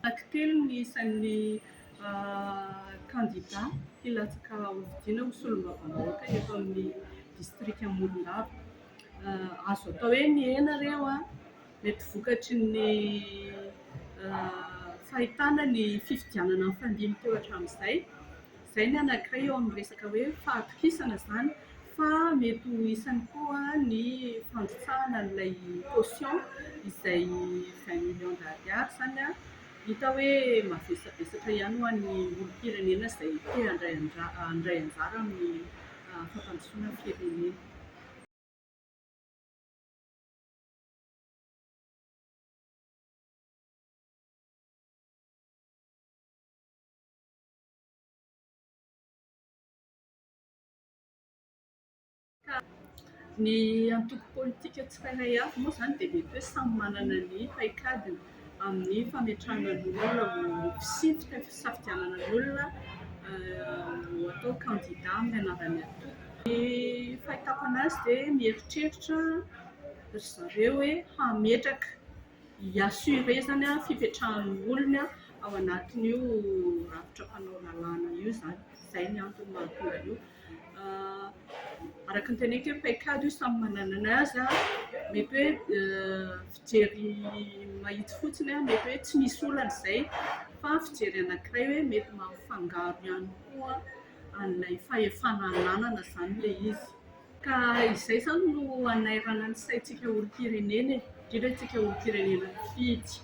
Anankitelo ny isan'ny kandida hilatsaka hofidiana ho solombavambahoaka eto amin'ny distrika Morondava. Azo atao hoe nihena ireo, mety vokatry ny fahitana ny fifidianana nifandimby teo hatramin'izay. Izay ny anankiray eo amin'ny resaka hoe fahatokisana izany fa mety ho isany koa ny fandrotsahana an'ilay caution izay vingt millions d'ariary izany hita hoe mavesabesatra ihany ho an'ny olom-pirenena izay te handray anjara amin'ny fampandrosoana ny firenena. Ny antoko politika tsirairay avy moa izany dia mety hoe samy manana ny paikadiny amin'ny fametrahana ny olona ho fisafidianana ny olona ho atao kandida amin'ny anaran'ny antoko. Ny fahitako an'azy dia mieritreritra ry zareo hoe hametraka, hi-assurer izany fipetrahan'ny olona ao anatin'io rafitra mpanao lalàna io izany. Izay ny antony mahatonga an'io. Araka ny teneniko hoe paikady io samy manana ny azy, mety hoe fijery mahitsy fotsiny, mety hoe tsy misy olana izay fa fijery anankiray hoe mety mampifangaro ihany koa an'ilay fahefana ananana izany ilay izy. Ka izay izany no hanairana ny saintsika olom-pirenena e, indrindra isika olom-pirenena mpifidy.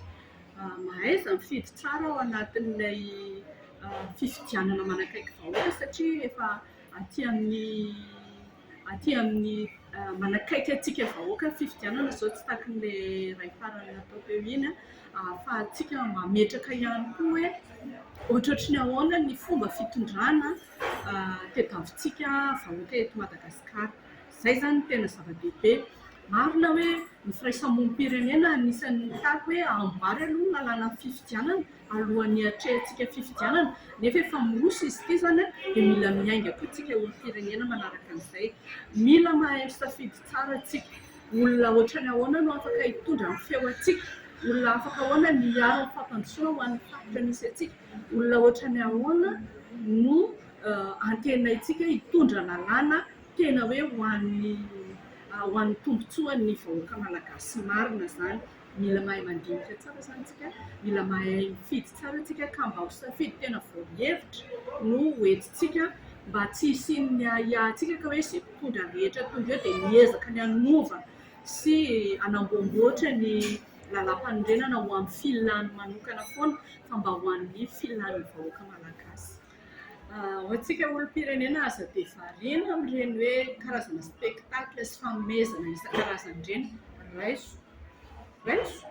Mahaiza mifidy tsara ao anatin'ilay fifidianana manakaiky vahoaka satria efa aty amin'ny aty amin'ny manakaiky antsika vahoaka ny fifidianana izao tsy tahaky ilay iray farany natao teo iny ahafahantsika mametraka ihany koa hoe ohatrohatry ny ahoana ny fomba fitondrana tediavintsika vahoaka eto Madagasikara. Izay izany no tena zava-dehibe. Marina hoe ny firaisamonim-pirenena anisan'ny nitaky hoe amboary aloha ny lalànan'ny fifidianana alohan'ny hiatrehantsika fifidianana nefa efa miroso izy ity izany dia mila miainga koa isika olom-pirenena manaraka an'izay. Mila mahay misafidy tsara isika. Olona ohatran'ny ahoana no afaka hitondra ny feo antsika? Olona afaka ahoana ny hiaro ny fampandrosoana ho an'ny faritra misy antsika? Olona ohatran'ny ahoana no antenaintsika hitondra lalàna tena hoe ho an'ny ho an'ny tombontsoan'ny vahoaka malagasy marina izany? Mila mahay mandinika tsara izany isika, mila mahay mifidy tsara isika ka mba ho safidy tena voahevitra no ho entintsika mba tsy hisian'ny ahiahintsika ka hoe izay mpitondra rehetra tonga eo dia miezaka ny hanova sy hanamboamboatra ny lalàmpanorenana ho amin'ny filàny manokana foana fa mba ho an'ny filàn'ny vahoaka malagasy. Ho antsika olom-pirenena aza dia variana amin'ireny hoe karazana spectacle sy fanomezana isan-karazany ireny. Raiso, raiso,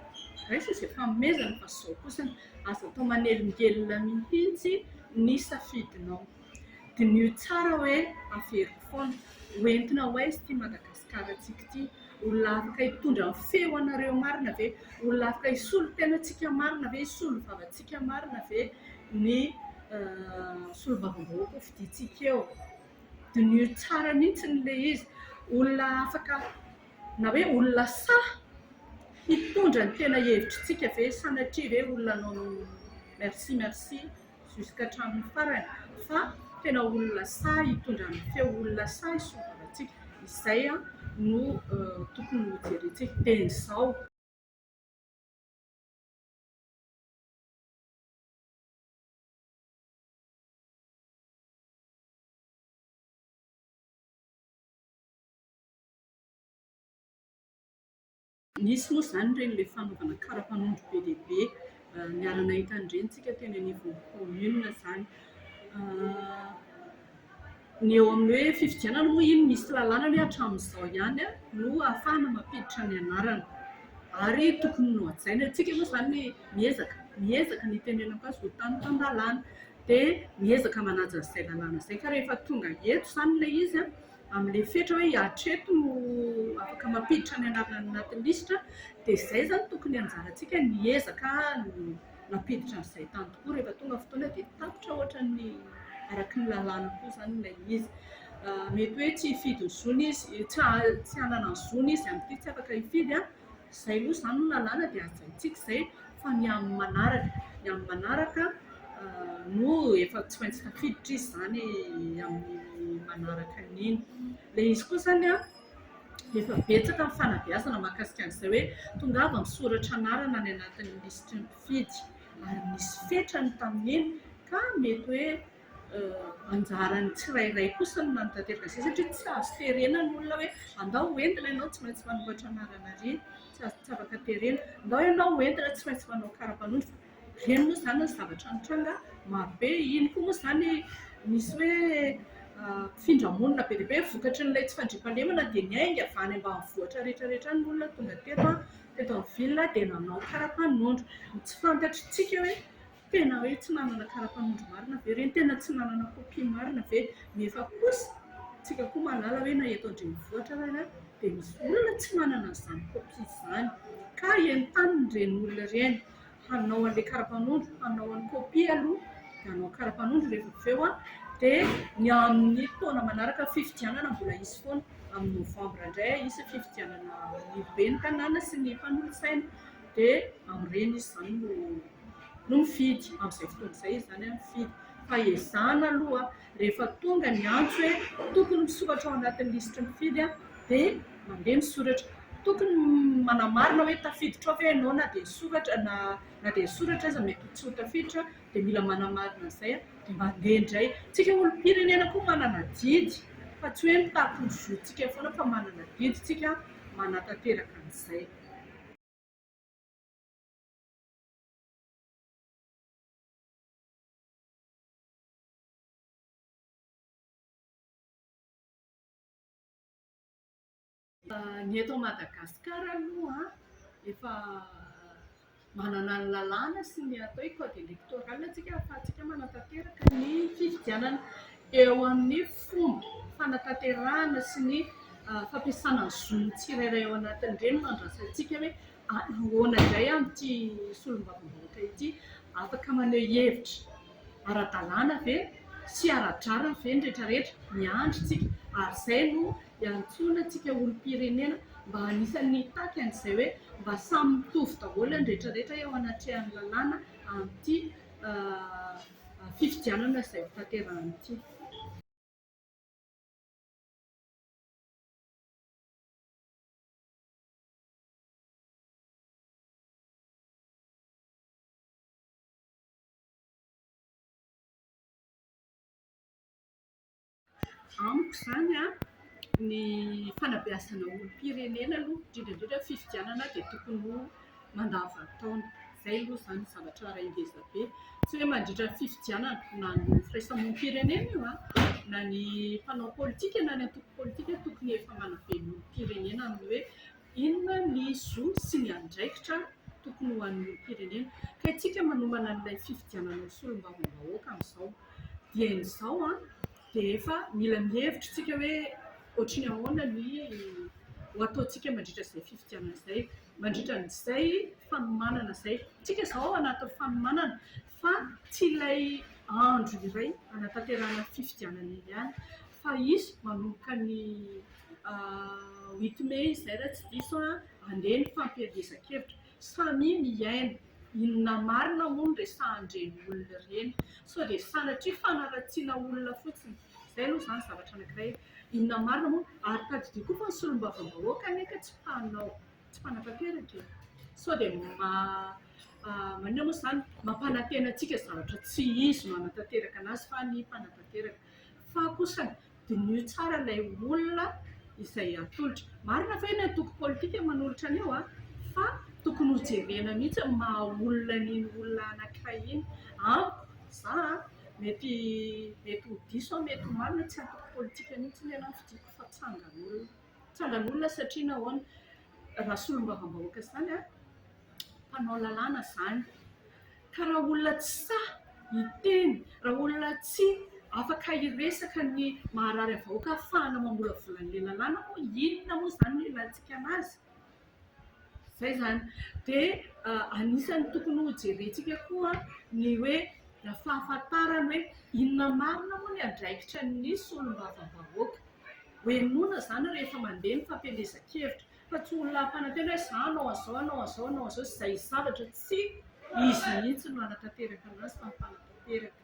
raiso izay fanomezana fa izao kosa aza atao manelingelina mihitsy ny safidinao. Diniho tsara hoe averiko foana, ho entina ho aiza ity Madagasikarantsika ity? Olona afaka hitondra ny feo anareo marina ve? Olona afaka hisolo tena antsika marina ve? Hisolo vava antsika marina ve ny solombavambahoaka hofidintsika eo? Diniho tsara mihitsy ilay izy. Olona afaka na hoe olona sahy hitondra ny tena hevitritsika ve? Sanatria ve olona hanao merci merci jusqu'à hatramin'ny farany fa tena olona sahy hitondra ny feo, olona sahy hisolo vava antsika. Izay no tokony hojerentsika. Dia izao. Nisy moa izany ireny ilay fanaovana kara-panondro be dia be niara-nahita an'ireny isika teny anivon'ny commune izany. Ny eo amin'ny hoe fifidianana moa iny misy lalàna hoe hatramin'izao ihany no ahafahana mampiditra ny anarana ary tokony nohajaina. Isika moa izany miezaka, miezaka ny hitenenako azy ho tany tan-dalàna dia miezaka manaja an'izay lalàna izay ka rehefa tonga eto izany ilay izy amin'ilay fetra hoe hatreto no afaka mampiditra ny anarana any anatin'ny lisitra dia izay izany tokony anjarantsika niezaka nampiditra an'izay tany tokoa rehefa tonga ny fotoana dia tapitra ohatran'ny araka ny lalàna koa izany ilay izy. Mety hoe tsy hifidy ny zony izy, tsy hanana ny zony izy amin'ity tsy afaka hifidy an, izay aloha izany no lalàna dia hajaintsika izay fa ny amin'ny manaraka. Ny amin'ny manaraka no efa tsy maintsy tafiditra izy izany amin'ny manaraka an'iny. Ilay izy koa izany an, efa betsaka ny fanabeazana mahakasika an'izay hoe tongava misoratra anarana any anatin'ny lisitry ny mpifidy. Ary nisy fetrany tamin'iny ka mety hoe anjaran'ny tsirairay kosa no nanatanteraka an'izay satria tsy azo terena ny olona hoe andao hoentina ianao tsy maintsy manoratra anarana ary, tsy azo tsy afaka terena. Andao ianao hoentina tsy maintsy manao kara-panondro fa ireny moa izany ny zavatra nitranga marobe. Iny koa moa izany nisy hoe mpifindra-monina be dia be vokatrin'ilay tsy fandriampahalemana dia niainga avy any ambanivohitra rehetra rehetra any ny olona tonga teto teto amin'ny ville dia nanao kara-panondro. Ny tsy fantatr'tsika hoe Tena hoe tsy nanana kara-panondro marina ve ireny? Tena tsy nanana copie marina ve? Nefa kosa tsika koa mahalala hoe na eto an-drenivohitra ary dia misy olona tsy manana an'izany copie izany. Ka entanina ireny olona ireny hanao an'ilay kara-panondro, hanao an'ny copie aloha dia hanao kara-panondro rehefa avy eo dia ny amin'ny taona manaraka fifidianana mbola hisy foana. Amin'ny novambra indray hisy fifidianana ny ben'ny tanàna sy ny mpanolotsaina dia amin'ireny izy izany no no mifidy, amin'izay fotoana izay izy izany mifidy. Fa ezahana aloha rehefa tonga ny antso hoe tokony misoratra ao anatin'ny lisitry ny mpifidy dia mandeha misoratra. Tokony manamarina hoe tafiditra ao ve ianao na dia nisoratra na na dia nisoratra aza mety tsy ho tafiditra dia mila manamarina an'izay dia mandeha indray. Isika olom-pirenena koa manana adidy fa tsy hoe mitaky ny zontsika foana fa manana adidy isika manatanteraka an'izay. Ny eto Madagasikara aloha efa manana ny lalàna sy ny atao hoe code électoral isika ahafahantsika manatanteraka ny fifidianana. Eo amin'ny fomba fanatanterahana sy ny fampiasana ny zon'ny tsirairay ao anatin'ireny no andrasantsika hoe Ahoana indray amin'ity solombavambahoaka ity? Afaka maneho hevitra ara-dalàna ve sy ara-drariny ve ny rehetra rehetra? Miandry isika ary izay no iantsoana antsika olom-pirenena mba anisan'ny hitaky an'izay hoe mba samy mitovy daholo ny rehetra rehetra eo anatrehan'ny lalàna amin'ity fifidianana izay hotanterahina ity. Amiko izany an, ny fanabeazana olom-pirenena aloha, indrindra indrindra ny fifidianana dia tokony ho mandavan-taona. Izay aloha izany zavatra iray ngeza be. Tsy hoe mandritra ny fifidianana na ny firaisamonim-pirenena io an, na ny mpanao politika na ny antoko politika tokony efa manabe ny olom-pirenena amin'ny hoe Inona ny zo sy ny andraikitra tokony ho an'ny olom-pirenena? Ka isika manomana an'ilay fifidianana ho solombavambahoaka amin'izao. Dieny izao dia efa mila mihevitra isika hoe ohatry ny ahoana ny ho ataontsika mandritra izay fifidianana izay, mandritra an'izay fanomanana izay. Isika izao ao anatin'ny fanomanana fa tsy ilay andro iray hanatanterahana ny fifidianana iny ihany fa hisy manomboka ny huit mai izay raha tsy diso aho, handeha ny fampielezan-kevitra. Samia mihaino, inona marina moa no resahan'ireny olona ireny? Sao dia sanatria fanaratsiana olona fotsiny? Izay aloha izany zavatra anankiray. Inona marina moa? Ary tadidio koa fa ny solombavambahoaka anie ka tsy mpanao, tsy mpanatanteraka e! Sao dia maninona moa izany? Mampanantena antsika zavatra tsy izy no hanatanteraka an'azy fa ny mpanatanteraka. Fa kosa Diniho tsara ilay olona izay atolotra. Marina fa hoe ny antoko politika manolotra an'io an, fa tokony ho jerena mihitsy ny maha olona an'iny olona anankiray iny. Amiko, za an, mety mety ho diso aho, mety ho marina, tsy antoko politika mihitsy ny anahy no fidiko fa tsangan'olona. Tsangan'olona satria nahoana? Raha solombavambahoaka izany an, mpanao lalàna izany. Ka raha olona tsy sahy hiteny, raha olona tsy afaka hiresaka ny maharary ny vahoaka ahafahana mamolavola an'ilay lalàna moa inona moa izany no ilantsika an'azy? Izay izany. Dia anisan'ny tokony hojerentsika koa ny hoe fahafantarana hoe inona marina moa ny andraikitra ny solombavambahoaka. Hohenoina izany rehefa mandeha ny fampielezan-kevitra fa tsy olona hampanantena hoe izaho hanao an'izao, hanao an'izao, hanao an'izao, izay zavatra tsy. Izy mihitsy no hanatanteraka anazy fa ny mpanatanteraka.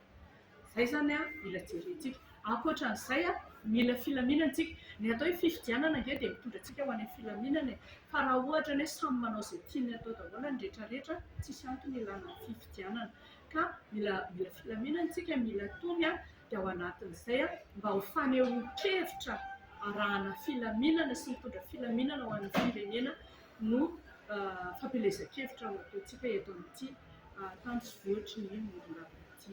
Izay izany mila jerentsika. Ankoatra an'izay, mila filaminana isika. Ny atao hoe fifidianana ange dia mitondra antsika ho any amin'ny filaminana e. Fa raha ohatra ny hoe samy manao izay tiany atao daholo ny rehetrarehetra, tsisy antony ilana ny fifidianana. Ka mila mila filaminana isika, mila tony dia ao anatin'izay mba ho fanehoan-kevitra arahana filaminana sy mitondra filaminana ho an'ny firenena no fampielezan-kevitra ho ataontsika eto amin'ity tany sy vohitry ny Morondava ity.